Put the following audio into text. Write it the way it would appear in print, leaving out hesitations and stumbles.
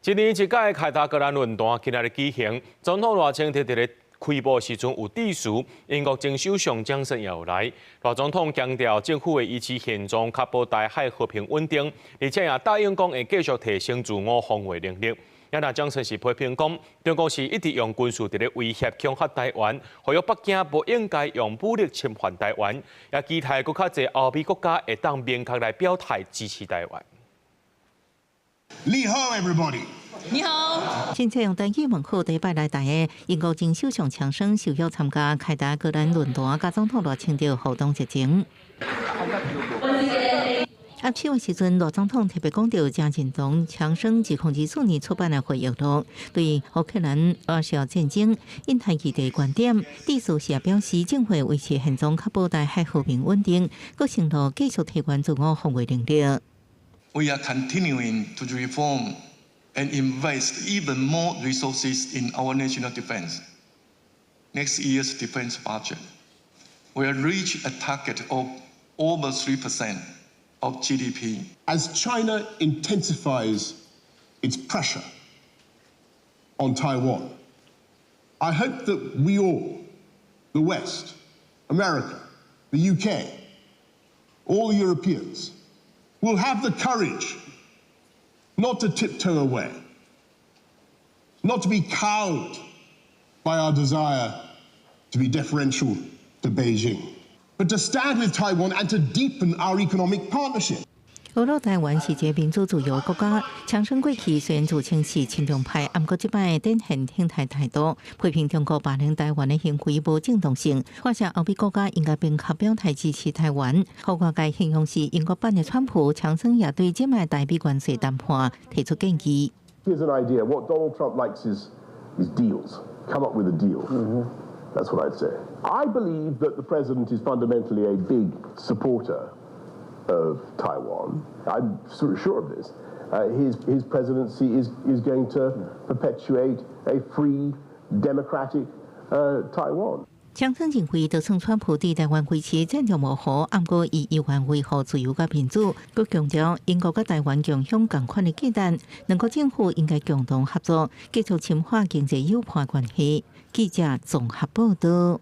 一年一屆凱達格蘭論壇今仔日舉行，總統賴清德佇咧開幕時陣有致辭，英國前首相強生也有來。賴總統強調政府會維持現狀，確保台海和平穩定，而且也答應講會繼續提升自我防衛能力。也若強生是批評講，中國是一直用軍事佇咧威脅恐嚇台灣，呼籲北京無應該用武力侵犯台灣，也期待閣較濟歐美國家會當明確來表態支持台灣。你好，everybody。你好。親切用台語問好第一擺來台的英國前首相強生受邀參加凱達格蘭論壇，佮總統賴清德互動熱情。握手的時陣，賴總統特別講到誠認同強生2024年出版的回憶錄，對烏克蘭俄烏戰爭、印太議題觀點，致辭時也表示政府維持現狀，確保台海和平穩定，閣承諾繼續提懸自我防衛能力。 We are continuing to reform and invest even more resources in our national defense. Next year's defense budget will reach a target of over 3% of GDP. As China intensifies its pressure on Taiwan, I hope that we all, the West, America, the UK, all Europeans, will have the courage not to tiptoe away, not to be cowed by our desire to be deferential to Beijing, but to stand with Taiwan and to deepen our economic partnership. 俄羅台灣是一個民主自由國家，強生過去雖然自稱是親中派，毋過這擺展現挺台態度，批評中國霸凌台灣的行為無正當性，發現歐美國家應該明確表態支持台灣。予外界形容是英國版的川普，強生也對這擺台美關稅談判提出建議。 Here's an idea. What Donald Trump likes is deals. Come up with a deal. That's what I'd say. I believe that the president is fundamentally a big supporter of Taiwan. I'm sort of sure of this. His presidency is going to perpetuate a free, democratic Taiwan. 強生認為，就算川普佇台灣維持戰略模糊，毋過伊依然維護自由佮民主。閣強調英國佮台灣共享仝款的價值，兩國政府應該共同合作，繼續深化經濟友伴關係。記者綜合報道。